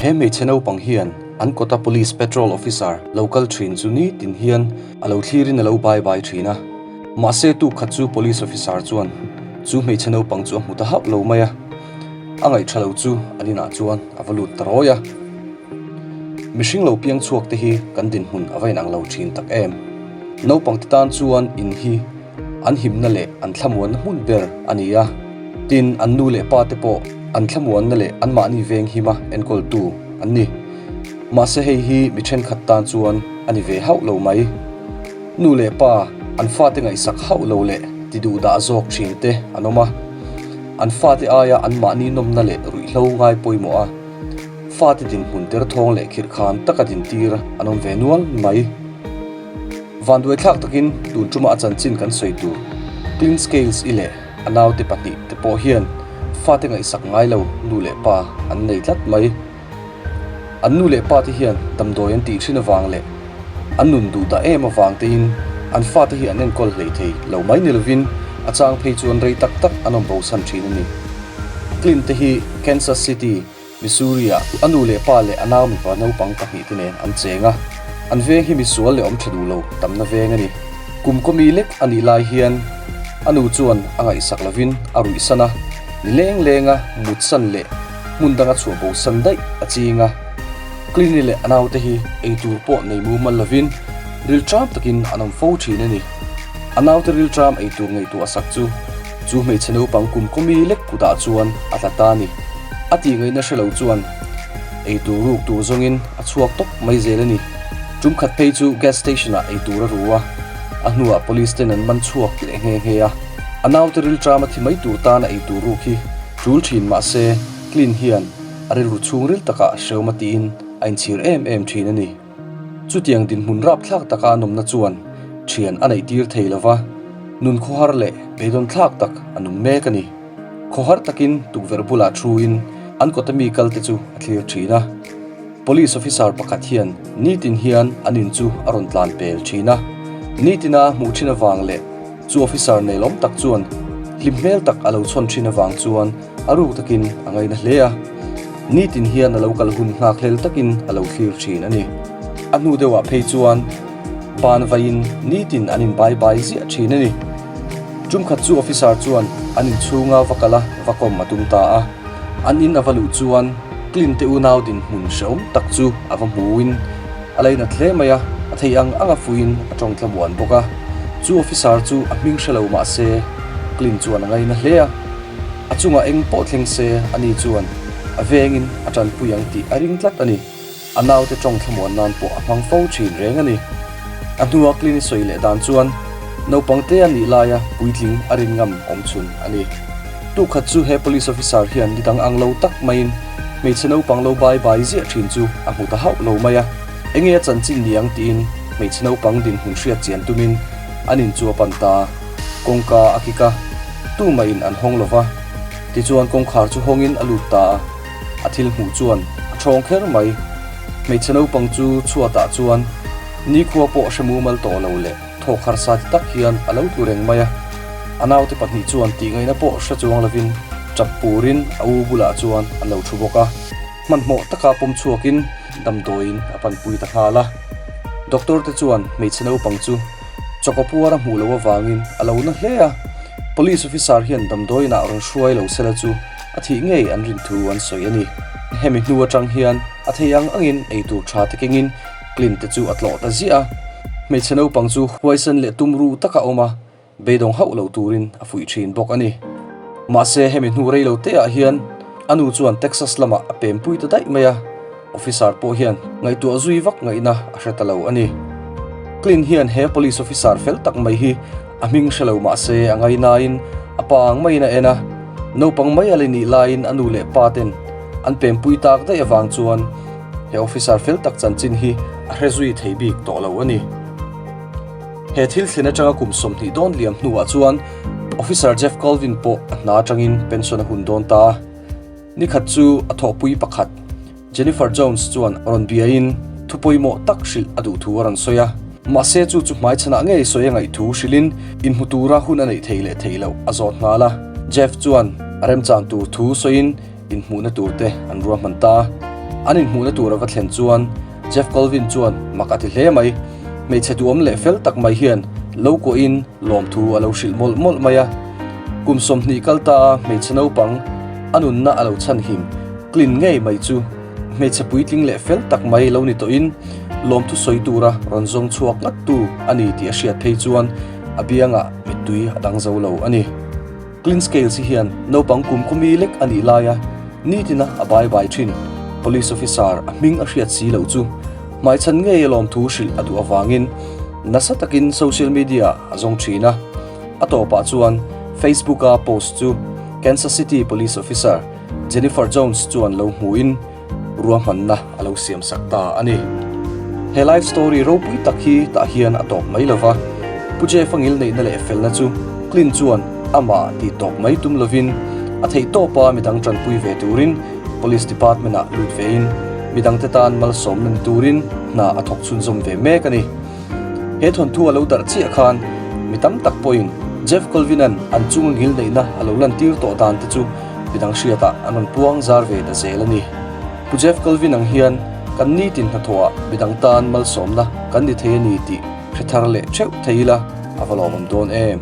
He hmeichhe naupang hian an kawta Police Patrol Officer lo kal thin chu nitin hian a lo thlirin a lo bai bai thin a. Mahse tuk khat chu Police Officer chuan chu hmeichhe naupang chu a hmu ta hauh lo mai a, a ngaihṭha lo chu an inah chuan a va lut ta rawi a. Mihring lo piang chhuak te hi kan dinhmun a va inang lo thin tak em. Naupang te tan chuan in hi an himna leh an thlamuanna hmun ber a ni a, tin an nu leh pa te pawh an thlamuanna leh anmahni veng hima enkawltu an ni. Mahse hei hi mi thenkhat tan chuan a ni ve hauh lo mai. Nu leh pa an fate ngaihsak hauh lo leh ti duh dah zawk thin te an awm a, an fate aia anmahni nawmna leh ruihhlo ngai pawimawh a, fate dinhmun derthawng leh khirhkhan taka dintir an awm ve nual mai. Vanduaithlak takin tun tuma a chanchin kan sawi tur Clean Scales i leh a naute pahnih te pawh hian fate ngaihsak ngai lo nu leh pa an nei tlat mai. An nu leh pa te hian damdawi an tih thin avang leh an nun duh dah em avang tein an fate hi an enkawl hlei thei lo mai ni lovin a chang phei chuan rei tak tak an awm bosan thin a ni. Clint te hi Kansas City, Missouri-ah a nu leh pa leh a nau mipa naupang pahnihte nen an cheng a, an veng hi misual leh awm tha duh lo tamna veng a ni. Kum kawmi lek a nih lai hian a nu chuan a ngaihsak lovin a ruihsan a, ni leng lenga mutsan leh hmun danga chhuah bosan daih a ching a. Clini leh a naute hi eitur pawh nei mumal lovin rilṭam takin an awm fo ṭhin a ni. A naute rilṭam eitur ngaihtuah sak chu Chu hmeichhe naupang kum kawmi lek kutah chuan a tla ta a ni. A tih ngaihna hre lo chuan eitur ruk tur zawngin a chhuak tawp mai zel a ni. Tum khat phei chu gas station ah eitur a ru a, a hnuah police ten an man chhuak leh nghe nghe a. A naute rilṭam a thi mai tur tana eitur ruk hi ṭul ṭhin mah se Clint hian a rilru chhungril takah hreawm a tiin a inchhir em em ṭhin a ni. Chutiang dinhmun rapthlak taka a nawmna chuan thian a neihtir thei lo va, nun khawhar leh beidawn thlak tak a nung mek a ni. Khawhar takin tukverh bulah thuin an kawta mi kalte chu a thlir thin a. Police officer pakhat hian nitin hian an in chu a rawn tlan pel thin a. Nitina hmuh thin avang leh chu officer nelawm tak chuan hlim hmel tak a lo chhawn thin avang chuan A ruk takin a ngaina hle a, nitin hian a lo kal hun nghak hlel takin a lo thlir thin a ni. A hnu deuhah phei chuan ban vaiin nitin an inbai bai ziah thin a ni. Tumkhat chu officer chuan an inchhunga va kal a, va kawm a tum ta a. An in a va luh chuan Clint te unau dinhmun hrehawm tak chu a va hmuin a lainat hle mai a, a thei ang ang a fuiin a tawng tlamuan bawk a. Chu officer chu a hming hre lo mah se Clint chuan a ngaina hle a. A chungah eng pawh thleng se ani chuan a vengin a tanpui ang tih a ring tlat a ni. A naute tawng thlamuan nan pawh a hmang fo thin reng a ni. A hnua Clini sawi leh dan chuan naupang te a nih laia puitling a rin ngam awm chhun a ni. Tukhat chu he police officer hian ni dang ang lo tak maiin hmeichhe naupang lo bai bai ziah thin chu a hmu ta hauh lo mai a. Enge a chanchin ni ang tiin hmeichhe naupang dinhmun hriat chian tumin an in chu a pan ta. Kawngka a kik a. Tumah in an hawng lova, tichuan kawngkhar chu hawngin a lut ta a, a thil hmuh chuan a thawng kher mai. Hmeichhe naupang chu chhuatah chuan nikhua pawh hre mumal tawh lo leh thawk harsa ti tak hian a lo tlu reng mai a. A naute pahnih chuan tih ngaihna pawh hre chuang lovin tap purin a u bulah chuan an lo thu bawk a. Hmanhmawh taka pawm chhuakin damdawiin a panpui ta nghal a. Doctor te chuan hmeichhe naupang chu Chawkaw puar a hmuh loh avangin a lo na hle a, Police officer hian damdawiinah rawn hruai lo sela chu a thih ngei an rin thu an sawi a ni. Hemi hnu atang hian a thei ang angin eitur tha te kengin Clint te chu a tlawh ta ziah a, hmeichhe naupang chu huaisen leh tum ruh taka awm a, beidawng hauh lo turin a fuih thin bawk a ni. Mahse hemi hnu rei lo te ah hian a nu chuan Texas lamah a pempui ta daih mai a, officer pawh hian ngaihtuah zui vak ngaihna a hre ta lo a ni. Clint hian he police officer fel tak mai hi a hming hre lo mahse a ngainain a pa ang maiin a en a, naupang mai a la nih laiin a nu leh pa ten an pempui tak daih avang chuan he officer fel tak chanchin hi a hre zui thei bik tawh lo a ni. He thil thlen atanga kum 20 dawn liam hnuah chuan Officer Jeff Colvin pawh a hna atangin pension a hun dawn ta a. Nikhat chu a thawhpui pakhat Jennifer Jones chuan rawn biain thu pawimawh tak hrilh a duh thu a rawn sawi a. Mahse chu chu hmaichhanah ngei sawi a ngaih thu hrilhin inhmu tura hun a neih thei leh theih loh a zawt nghal a. Jeff chuan a remchan tur thu sawiin inhmuhna tur te an ruahman ta. An inhmuhna tur a va thlen chuan Jeff Colvin chuan mak a ti hle mai. Hmeichhe duhawm leh fel tak mai hian lo kuahin lawmthu a lo hrilh mawlh mawlh mai a. Kum 20 kal ta a hmeichhe naupang a nunna a lo chhanhim Clint ngei mai chu hmeichhe puitling leh fel tak mai lo ni tawhin lawmthu sawi tura rawn zawng chhuak ngat tu a ni tih a hriat phei chuan a biangah mittui a dang zo lo a ni. Clint Scales hi hian naupang kum khawmi lek a nih laia nitina a bai bai thin. Police officer a hming a hriat si loh chu hmaichhan ngei a lawmthu hrilh a duh avangin nasa takin social media a zawng thin a. A tawpah chuan Facebook-a post chu Kansas City Police officer Jennifer Jones chuan lo hmuhin ruahmanna a lo siam sak ta a ni. He life story ropui tak hi tah hian a tawp mai lova, Pu Jeff-a ngilneihna leh felna chu Clint chuan amah tih tawp mai tum lovin a theih tawpa midang tanpui ve turin Police Department-ah lut vein midangte tan malsawmna ni turin hna a thawk chhunzawm ve mek a ni. He thawnthu a lo darh chiah khan mi tam tak pawhin Jeff Colvin-a'n an chunga ngilneihna a lo lantir tawh dan te chu midang hriatah an rawn puang zar ve ta zel a ni. Pu Jeff Colvin ang hian kan nitin hnathawhah midang tan malsawmna kan ni thei a ni tih hre thar leh theuh thei ila a va lawmawm dawn em.